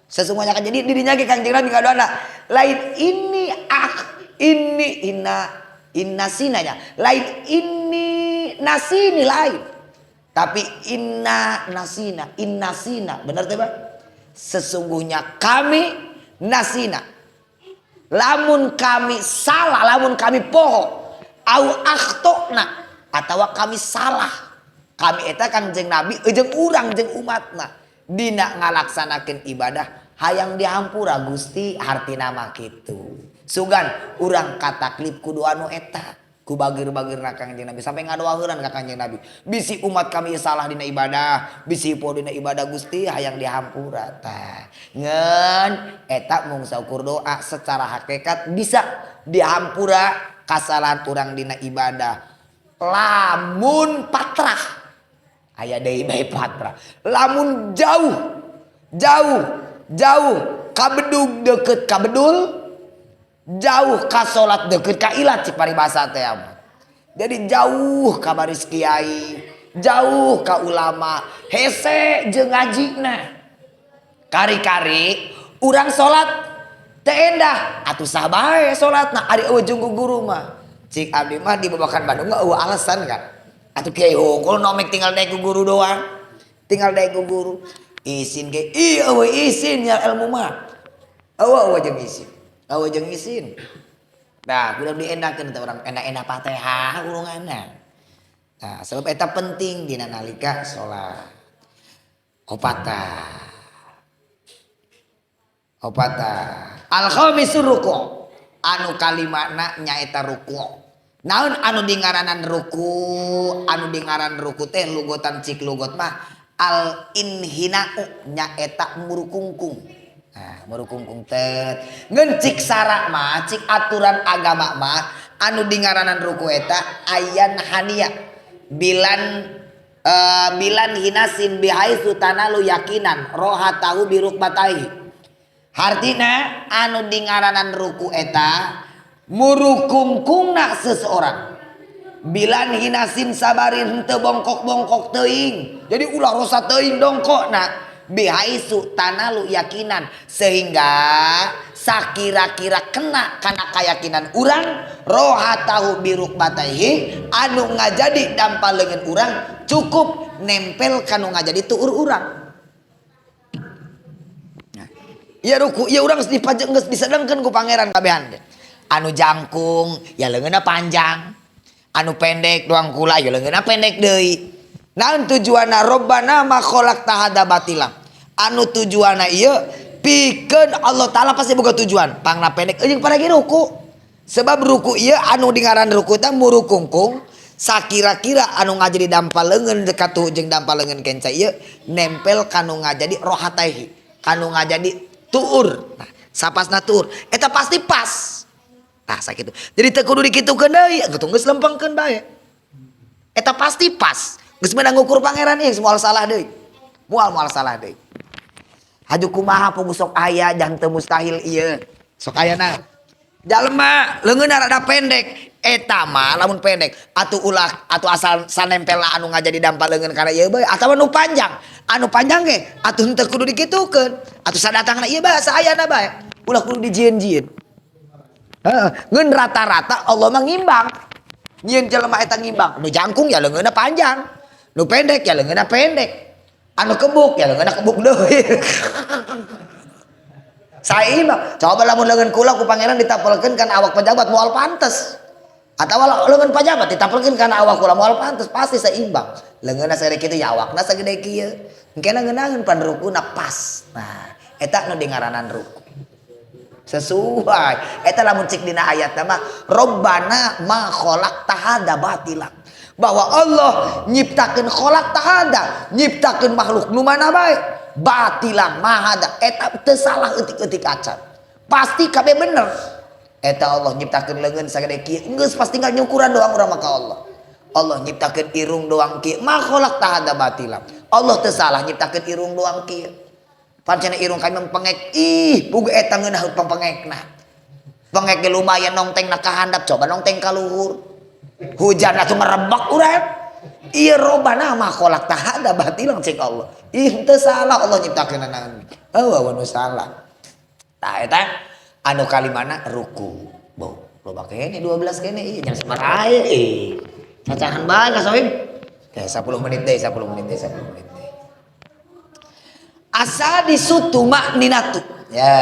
sesungguhnya kan jadi dirinya ge Kangjeng Nabi ngadoana lain ini ah ini inna inna sinanya lain ini nasini lain tapi inna nasina inna sina benar teh Pak sesungguhnya kami nasina lamun kami salah lamun kami poho au akhtona atawa kami salah kami eta Kangjeng Nabi jeung urang jeung umatna dina ngalaksanakeun ibadah hayang dihampura Gusti hartina mah kitu sugan urang kataklif kudu anu eta ku bageur-bageurna Kangjeng Nabi sampai ngadoa heulan ka Kangjeng Nabi bisi umat kami salah dina ibadah bisi poho dina ibadah Gusti hayang dihampura tah ngeun eta mung saukur doa secara hakikat bisa dihampura kasalahan urang dina ibadah lamun patrah aya deui bae patrah lamun jauh jauh jauh kabedug deket ka bedul jauh ka salat deket ka ilat cik paribasa teh mah. Jadi jauh ka baris kiai, jauh ka ulama, hese jeung ngajina. Kari-kari urang salat teu endah atuh sah bae salatna ari eueuh jeung guru mah. Cik abdi mah di Babakan Bandung mah eueuh alasan kan. Atuh kiai hungkul nomek tinggal daek ku guru doang. Tinggal daek ku guru. Isin ge ih eueuh isin ya ilmu mah. Eueuh eueuh jeung isin. Eueuh jeung isin. Nah, kudu diendakeun teh urang enak-enak Fatihah urunganna. Nah, sebab eta penting dina nalika salat. Opata. Opata. Al khamisu ruku. Anu kalimana nyaeta ruku. Naon anu dingaranan ruku? Anu dingaran ruku teh lugotan cik lugot mah al inhina'u nyaeta murukungkung. Nah, murukungkung tet. Ngan cik sara mah, cik aturan agama mah anu dingaranan ruku eta ayan hania bilan bilan hinasin bihaitsu tanalu yakinan rohatahu birukbataihi. Hartina anu dingaranan ruku eta murukungkungna seseorang bilan hinasin sabarin henteu bongkok-bongkok teuing. Jadi ulah rosa teuing dongkokna bihaisu tanalu yakinan sehingga sakira-kira kena kana keyakinan urang rohatahu birukbataihi anu ngajadi dampal leungeun urang cukup nempel kanu ngajadi tuur urang. Nah, ieu ruku ieu urang geus dipajeng geus disedengkeun ku pangeran kabehan ge. Anu jangkung ya leungeunna panjang, anu pendek doang kula ya leungeunna pendek deui. Naon tujuanna Robbana ma khalaqta hadza batila. Anu tujuanna ieu pikeun Allah Taala pasti boga tujuan. Pangna pendek jeung paragi ruku. Sebab ruku ieu anu dingaran ruku teh murukungkung sakira-kira anu ngajadi dampal leungeun dekat tuh jeung dampal leungeun kenca ieu nempel kanu ngajadi rohataihi, kanu ngajadi tuur. Nah, sapasna tuur eta pasti pas. Tah sakitu. Jadi teu kudu dikitukeun deui, geus lempengkeun bae. Eta pasti pas. Geus meunang ngukur pangeran ieu moal salah deui. Moal moal salah deui. Haju kumaha pugu sok aya jang teu mustahil ieu. Sok aya na. Jalma leungeunna rada pendek, eta mah lamun pendek atuh ulah atuh asal sanempel anu ngajadi dampal leungeun kana ieu bae atawa nu panjang. Anu panjang ge atuh henteu kudu dikitukeun. Atuh sadatangna ieu bae saayana bae. Ulah kudu dijieun-jieun. Heeh, ngeun rata-rata Allah mah ngimbang. Nyieun jelema eta ngimbang. Nu jangkung ya leungeunna panjang. Nu pendek ya leungeunna pendek. Anu kebuk ya leungeunna kebuk deui. Saimbang. Coba lamun leungeun kula ku pangeran ditapelkeun kana awak pejabat moal pantes. Atawa leungeun pejabat ditapelkeun kana awak kula moal pantes, pasti seimbang. Leungeunna sagede kitu ya awakna sagede kieu. Engkena ngeunaheun pan rukuna pas. Nah, eta nu dingaranan ruku. Sesuai. Eta lamun cik dina ayat mah Robbana ma khalaqta hadza batila. Bahwa Allah nyiptakeun khalaqta hadza, nyiptakeun makhluk nu mana bae batilan mahada eta teu salah eutik-eutik acan. Pasti kabeh bener. Eta Allah nyiptakeun leungeun sagede kieu, geus pasti tinggal nyukuran doang urang mah ka Allah. Allah nyiptakeun irung doang kieu, ma khalaqta hadza batila. Allah teu salah nyiptakeun irung doang kieu. Pancena irung kami pengek, ih pugu eta ngeunah pengekna. Pengek ge lumayan nongteng na ka handap, coba nongteng ka luhur. Hujan atuh merebak urang. Ieu robana ma khalaqta hadza batilan cek Allah. Ih teu salah Allah nyiptakeun naon. Eueuh nu salah. Tah eta anu kalimana ruku. Bau, loba kene 12 kene ieu jangan sabaraha eh. Cacahan bae ka sohib. Kayak 10 menit deh, 10 menit deh, 10 menit deh. Asa disutu makninatu. Ya,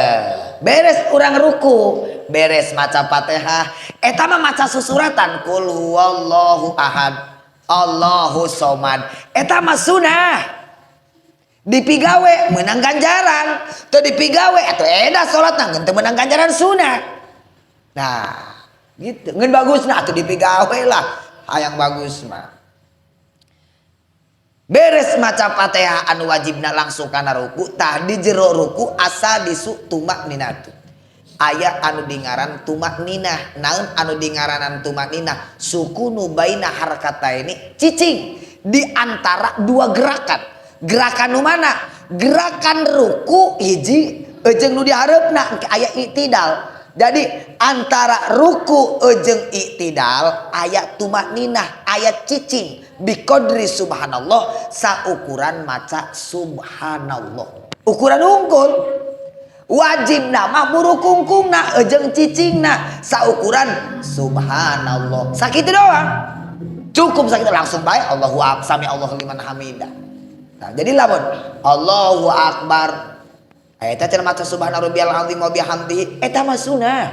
beres urang ruku, beres maca Fatihah. Eta mah maca susuratan kul huwallahu ahad, Allahu somad. Eta mah sunah. Dipigawe menang ganjaran, teu dipigawe atuh eda salatna ngan teu menang ganjaran sunah. Nah, gitu. Ngan bagusna atuh dipigawe lah, hayang bagus mah. Beres maca Fatihah anu wajibna langsung kana ruku, tah di jero ruku asa disu tumakninatu. Aya anu dingaran tumakninah. Naon anu dingaranan tumakninah? Sukunu baina harkataini, cicing di antara dua gerakan. Gerakan nu mana? Gerakan ruku hiji jeung nu dihareupna aya i'tidal. Jadi antara ruku jeung i'tidal aya tumakninah, aya cicing biqadri subhanallah saukuran maca subhanallah. Ukuran unggul. Wajib nama murukungkungna jeung cicingna saukuran subhanallah. Sakitu doang. Cukup sakitu langsung bae Allahu akbar sami Allahu liman hamidah. Nah, jadi lamun Allahu akbar eta cenah maca subhana rabbiyal azim wa bihamdihi eta mah sunah.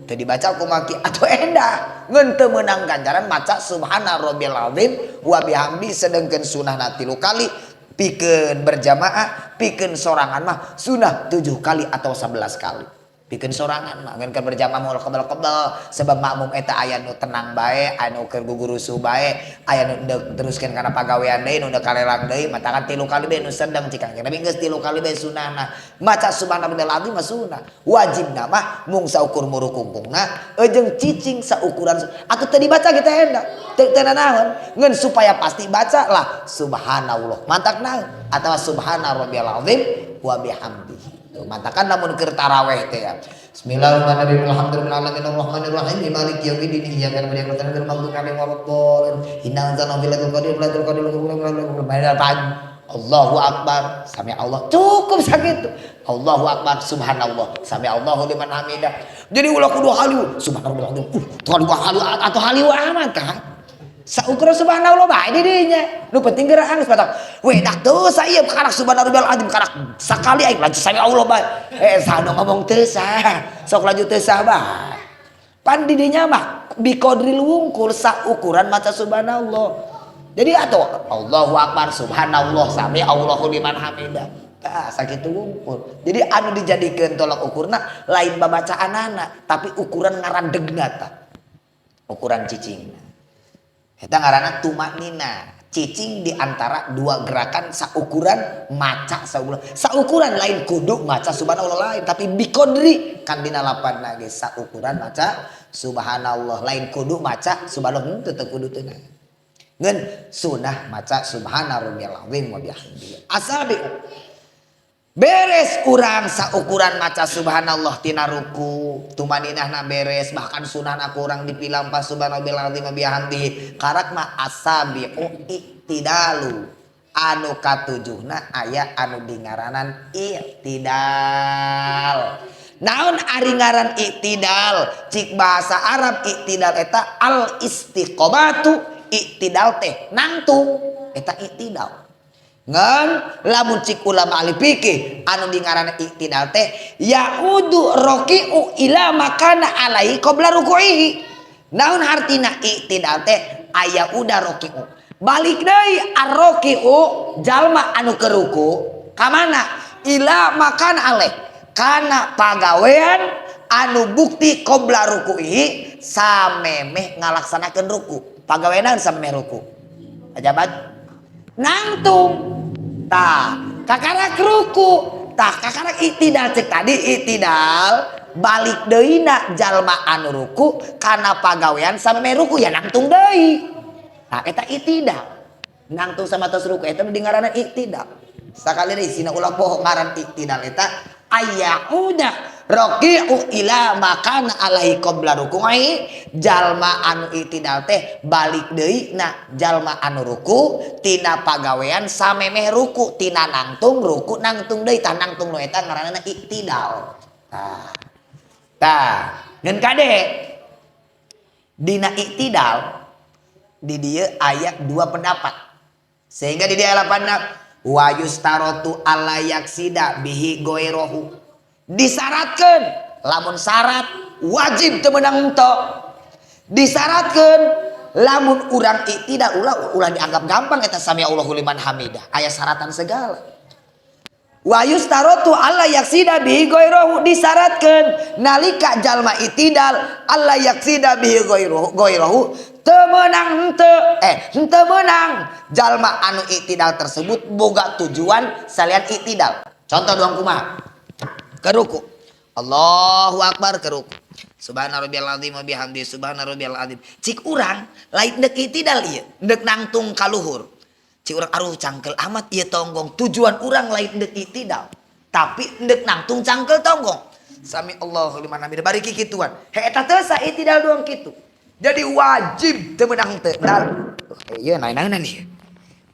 Teu dibaca ku maki atuh endah ngeun teu meunang ganjaran maca subhana rabbiyal azim wa bihamdi sedengkeun sunahna 3 kali pikeun berjamaah pikeun sorangan mah sunah 7 kali atau 11 kali. Pikeun sorangan mah ngan keur berjamaah moal kebel-kebel sebab makmum eta aya nu tenang bae, anu keur gugurusuh bae, aya nu deuk teruskeun kana pagawean deui, nu deuk kalelang deui, matakan 3 kali bae nu sedeng cik Kangjeng Nabi geus 3 kali bae sunahna. Maca subhanallahil azim mah sunah. Wajibna mah mung saukur muru kungkungna jeung cicing saukuran atuh teu dibaca kita hendak. Teu teu nanaon ngan supaya pasti baca lah subhanallah. Mantak naon atawa subhana rabbiyal azim wa bihamdihi. Matakan namun keur taraweh teh ya. Bismillahirrahmanirrahim. Alhamdulillahi alamin arrahmanirrahim maliki yaumiddin iyyaka na'budu wa iyyaka nasta'in ihdinas siratal mustaqim. Inna anzalnahu fi lailatul qadri lailatul qadri. Allahu akbar sami Allah cukup sakitu. Allahu akbar subhanallah sami Allahu liman hamidah. Jadi ulah kudu haliu subhanallah kudu haliu atau haliu amat kan. Saukur subhanallah bae di dinya. Nu penting geura geus batak. We dak teu sa ieu karak subhanarabbil azim karak sakali aing lanjut sami Allah bae. Saha nu ngomong teu sah. Sok lanjut teu sah bae. Pan di dinya mah biqadril wungkul saukuran maca subhanallah. Jadi atuh Allahu akbar subhanallah sami Allahu liman hamidah. Tah sakitu wungkul. Jadi anu dijadikeun tolak ukurna lain babacaanana tapi ukuran ngarandegna tah. Ukuran cicingna. Eta ngaranna tumaknina, cicing di antara dua gerakan saukuran maca saukuran. Saukuran lain kudu maca subhanallah lain, tapi biqadri kan dina lapanna ge saukuran maca subhanallah lain kudu maca subhanallah henteu teu kudu teu. Ngan sunah maca subhana rabbiyal azim wa bihamdihi. Asabi beres urang saukuran maca subhanallah tina ruku tumaninahna beres bahkan sunahna kurang dipilampah subhanallahil azim wa bihamdihi karak mah asabi'u iktidalu anu katujuhna aya anu dingaranan iktidal. Naon ari ngaran iktidal? Cik bahasa Arab iktidal eta al istiqomatu, iktidal teh nangtung eta iktidal. Ngan lamun cik ulama ahli fikih anu dingaranna iktidal teh yaudu raki'u ila makana alaihi qabla ruku'ihi. Naon hartina iktidal teh aya udah raki'u. Balik deui arraki'u jalma anu keur ruku ka mana? Ila makana alaih kana pagawean anu bukti qabla ruku'ihi samemeh ngalaksanakeun ruku. Pagawean samemeh ruku. Ajabat nangtung. Tah, kakarak ruku, tah kakarak iktidal cek tadi iktidal balik deui na jalma anu ruku kana pagawean samemeh ruku ya nangtung deui. Tah eta iktidal. Nangtung sama tos ruku eta nu dingaranna iktidal. Sakali deui sina ulah poho ngaran iktidal eta ayyauda raki'u ila makana alaihi qabla ruku'i jalma anu iktidal teh balik deui na jalma anu ruku tina pagawean samemeh ruku tina nangtung ruku nangtung deui tah nangtung nu eta ngaranna iktidal. Tah. Tah, ngeun kade dina iktidal di dieu aya dua pendapat. Sehingga di dieu lapanna wa yustarotu alla yaksida bihi goirohu. Disyaratkeun lamun syarat wajib teu meunang henteu. Disyaratkeun lamun urang iktidal ulah ulah dianggap gampang eta sami Allahu liman hamidah. Aya syaratan segala. Wa yustarotu alla yaksida bihi goirohu disyaratkeun nalika jalma iktidal alla yaksida bihi goirohu goirohu teu meunang henteu henteu meunang jalma anu iktidal tersebut boga tujuan salian iktidal. Contoh doang kumaha? Keruku. Allahu akbar keruku. Subhana rabbiyal azim wa bihamdi subhana rabbiyal azim. Cik urang lain deuk iktidal ieu, deuk nangtung ka luhur. Cik urang aruh cangkel amat ieu tonggong. Tujuan urang lain deuk iktidal, tapi deuk nangtung cangkel tonggong. Sami Allahu liman hamidah bari kikituan. He eta teu sah iktidal doang kitu. Jadi wajib teu meunang teu. Ieu naon-naonan ieu.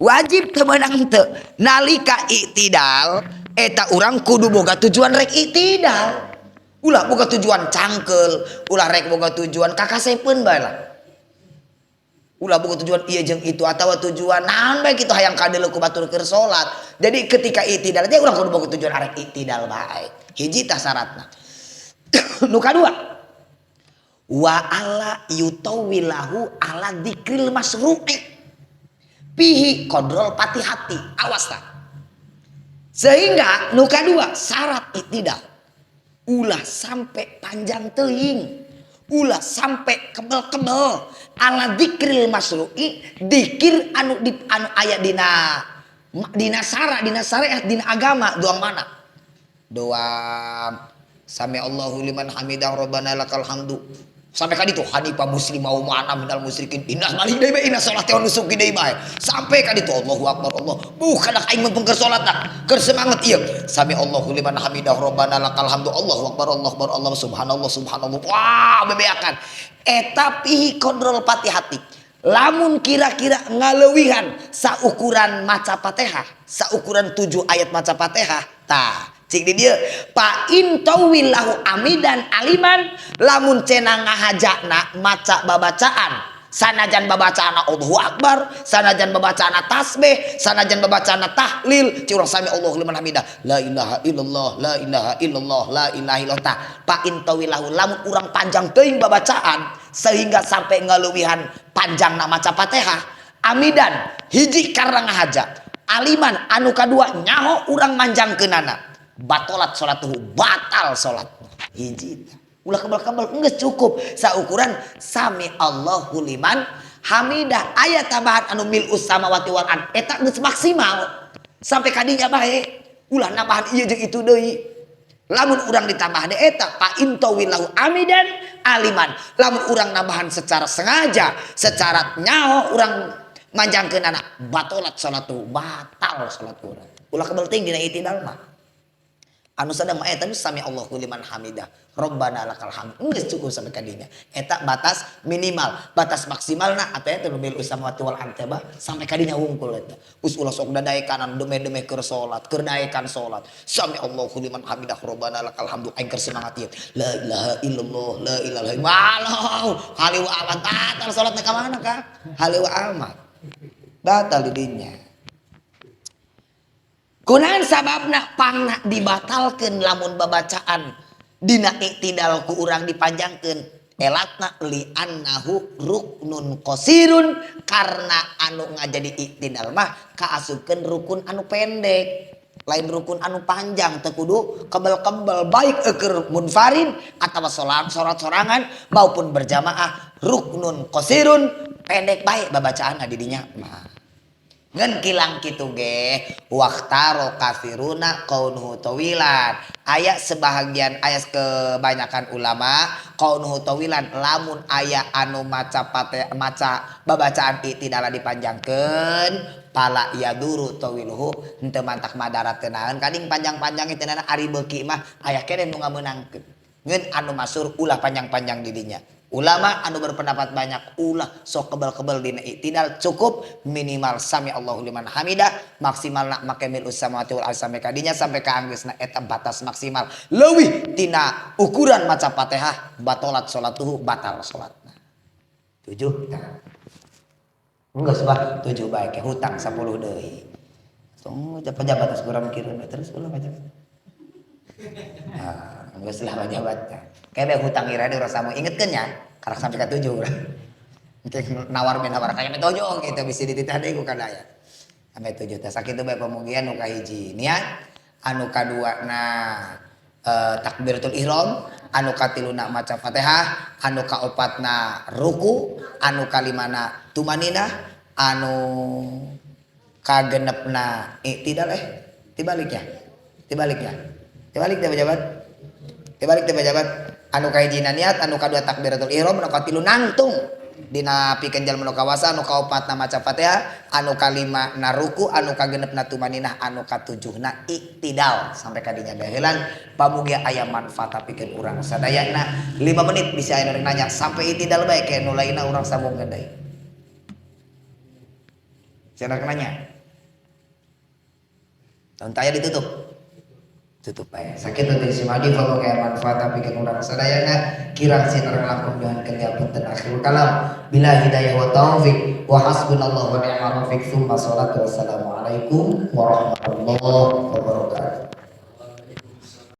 Wajib teu meunang teu. Nalika iktidal eta urang kudu boga tujuan rek iktidal. Ulah boga tujuan cangkel, ulah rek boga tujuan kakasepeun bae lah. Ulah boga tujuan ieu jeung itu atawa tujuan naon bae kitu hayang kadeuleu ku batur keur salat. Jadi ketika iktidal teh urang kudu boga tujuan arek iktidal bae. Hiji tah syaratna. Nu kadua, wa alla yutawilahu ala dzikril masru'i fihi qadrul fatihati. Awas tah. Sehingga nu kadua syarat iktidal. Ulah sampai panjang teuing, ulah sampai kebel-kebel ala dzikril masyru'i, dikir anu di, anu aya dina dina sara, dina syariat, dina agama. Doa mana? Doa sami Allahu liman hamidah, robbana lakal hamdu, sampai ka ditu hanifa muslim mau mana minal musyrikin, inna balik deui bae, inna salat wa nusuki deui bae, sampai ka ditu Allahu akbar Allah. Bukan aing mah keur salat keur semangat ieu, sami Allahu liman hamidah, robbana lakal hamdu, Allahu akbar, Allahu akbar, Allah subhanallah, subhanallah, wah, bebeakan. Eta pihi kontrol pati hati. Lamun kira-kira ngaleuwihan saukuran maca Fatihah, saukuran 7 ayat maca Fatihah, tah cik di dieu, fa in tawillahu amidan aliman, lamun cenah ngahajana maca babacaan, sanajan babacaan Allahu akbar, sanajan babacaan tasbih, sanajan babacaan tahlil, curang sami Allahu liman hamidah, la ilaha illallah, la ilaha illallah, la ilaha illallah, tah fa in tawilahu, lamun urang panjang teuing babacaan sehingga sampai ngaleuwihan panjangna maca Fatihah, amidan hiji karena ngahaja, aliman anu kadua nyaho urang manjangkeunana, batolat salatuhu, batal salat. Hiji, ulah kebal-kebal, geus cukup saukuran sami Allahu liman hamidah, aya tambahan anu mil samawati wal ard, eta geus maksimal sampai kadinya bae, ulah nambahan ieu jeung itu deui. Lamun urang ditambah deui eta fa in tawilahu amidan aliman, lamun urang nambahan secara sengaja, secara nyaho urang manjangkeunana, batolat salatu, batal salat urang. Ulah kebel teuing dina itidal mah. Anu sadang mah eta sami Allahu liman hamidah, robbana lakal hamd, geus cukup sampai kadinya. Eta batas minimal. Batas maksimalna atau eta nu mil samawati wal ard bah sampai kadinya wungkul eta. Us ulah sok dadaekan deme-deme keur salat, keur daekan salat, sami Allahu liman hamidah, robbana lakal hamdu, aing keur semangat ieu, la ilaha illallah, la ilaha illallah, haliwa amat, batal salatna. Ka mana ka haliwa amat, batal di dinya. Kunaon sababna pangna dibatalkeun lamun babacaan dina iktidal ku urang dipanjangkeun? Elatna li annahu ruknun qasirun, karena anu ngajadi iktidal mah kaasupkeun rukun anu pendek, lain rukun anu panjang, teu kudu kebel-kebel, baik eukeur munfarid atawa salat salat sorangan maupun berjamaah, ruknun qasirun, pendek bae babacaanna di dinya mah. Ngan kilang kitu ge waqtaro kafiruna kaunuhu tawilan, aya sebahagian, aya kebanyakan ulama kaunuhu tawilan, lamun aya anu maca pate, maca babacaan itidala dipanjangkeun, pala yaduru tawiluhu, henteu mantak madarat teu naon, kading panjang-panjang teu naon, ari beuki mah aya keneh nu ngamenangkeun. Ngan anu masur ulah panjang-panjang di dinya. Ulama anu berpendapat banyak ulah sok kebel-kebel dina iktidal, cukup minimal sami Allahu liman hamidah, maksimal nak make mil samawati wal ardh sampai kadinya, sampai ka anggeusna, eta batas maksimal. Leuwih tina ukuran maca Fatihah, batolat salatuhu, batal salatna. 7 tah. Geus bah 7 bae ke hutang 10 deui. Tong pejabat geus kurang mikireun terus, ulah pejabat. Nah, geus lah pejabat. Kayak hutang ira urang samu ingetkeun nya, karek sampai ka 7 urang. Engke nawar men nawar kayak 7 gitu bisa dititah deui ku kadaya. Sampai 7 teh sakitu bae pamugian. Nu kahiji niat, anu kadua na takbiratul ihram, anu katiluna maca Fatihah, anu kaopatna ruku, anu kalimana tumaninah, anu kagenepna iktidal. Eh, tibalik ya? Tibalik ya? Tibalik teh pejabat? Tibalik teh pejabat? Anu kahijina niat, anu kadua takbiratul ihram, anu katilu nangtung dina pikeun jalma nu kawasa, anu kaopatna maca Fatihah, anu kalima na ruku, anu kagenepna tumaninah, anu katujuhna iktidal sampai kadinya bahelan. Pamugi aya manfaat pikeun urang sadayana. 5 menit bisa aya nu nanya sampai iktidal bae, ke nu lainna urang sambungkeun deui. Siapa nanya? Tahun taya ditutup. Tutup bae. Sakit teh si madi, pamugi aya manfaat pikeun urang sadayana. Kirang sinareng langkung nyuhunkeun dihapunten. Akhirul kalam, bila hidayah wa taufik, wa hasbunallahu wa ni'mal rafiq, tsumma salatu wassalamu alaikum warahmatullahi wabarakatuh.